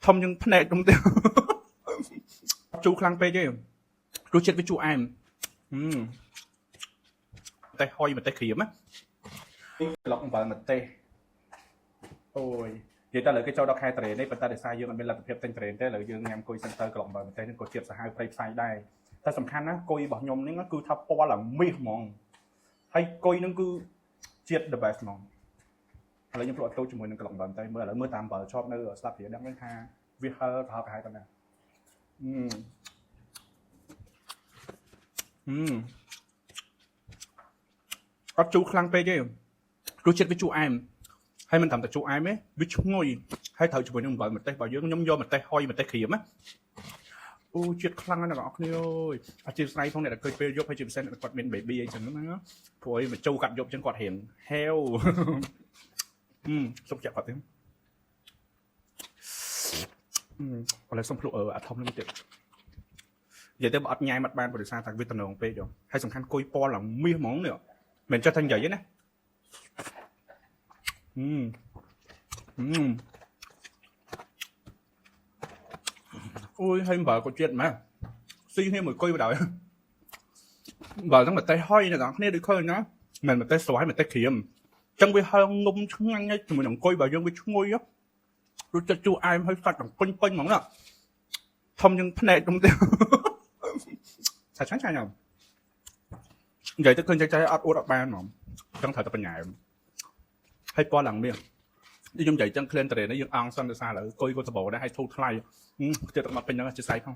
ធំជាងភ្នែកខ្ញុំទៀតជូរខ្លាំងពេកទេរសជាតិវាជូរអែមហឹមម្ទេសហុយម្ទេសក្រៀមណាក្លុកអំបិលម្ទេសអូយនិយាយតែឥឡូវគេចូលដល់ខែត្រេនេះប៉ុន្តែដោយសារយើងអត់មានលទ្ធភាពទិញត្រេនទេឥឡូវយើងញ៉ាំគុយសិនទៅក្លុកអំបិលម្ទេសនេះក៏ជាតិសាហាវព្រៃផ្សៃដែរតែសំខាន់ណាគុយរបស់ខ្ញុំនេះគឺថាពណ៌ឡើងមាសហ្មងហើយគុយហ្នឹងគឺជាតិ the best ហ្មងឥឡូវខ្ញុំភ្លក់តូចជាមួយនឹងក្លុកអំបិលម្ទេសមើលឥឡូវមើលតាមអំបិលជាប់នៅស្លាបព្រាដឹងថាវាហិលប្រហែលប្រហែលប៉ុណ្ណាអឺហឹមអត់ជូរខ្លាំងពេកទេរសជាតិវាជូរអែមហើយមិនត្រឹមតែជូរអែមទេវាឈ្ងុយហើយត្រូវជាមួយនឹងអំបិលម្ទេសរបស់យើងខ្ញុំយកម្ទេសហុយម្ទេសក្រៀមណាអូជាតិខ្លាំងណាស់អ្នកនរគ្នាអើយអធិស្ឋានផងអ្នកដែលឃើញពេលយប់ហើយជាពិសេសអ្នកគាត់មាន baby អីចឹងណាព្រោះអីមកជូរកាត់យប់ចឹងគាត់រៀងហេវហឹមសុំចាក់គាត់ទេឥឡូវសុំភ្លក់អាធំនេះទៀតនិយាយទៅបើអត់ញ៉ែមអត់បានបរិសាតែវាតំណងពេកហើយសំខាន់គុយពណ៌ឡើងមាសហ្មងនេះមិនចេះតែនិយាយទេណាហឹមហឹមអូយហើយអំបិលក៏ជាតិម៉េះស៊ីគ្នាមួយគុយបណ្ដោយអំបិលហ្នឹងម្ទេសហុយអ្នកនរគ្នាដូចឃើញណាមិនម្ទេសស្វាយម្ទេសក្រៀមចឹងវាហើងងុំឆ្ងាញ់ហើយជាមួយនឹងគុយរបស់យើងវាឈ្ងុយរសជាតិជូរអែមហើយសាច់ទាំងពេញពេញហ្មងណាធំជាងភ្នែកខ្ញុំទៀតសាច់ឆ្ងាញ់ឆ្ងាញ់និយាយទៅឃើញចៃអត់អួតអត់បានហ្មងចឹងត្រូវតែបញ្ញាហើយពណ៌ឡើងមាសនេះខ្ញុំនិយាយចឹងក្លិនតរេនេះយើងអងសិនដោយសារឥឡូវគុយក៏សបោដែរហើយធូរថ្លៃទៀតទឹកមាត់ពេញហ្នឹងជាសៃផង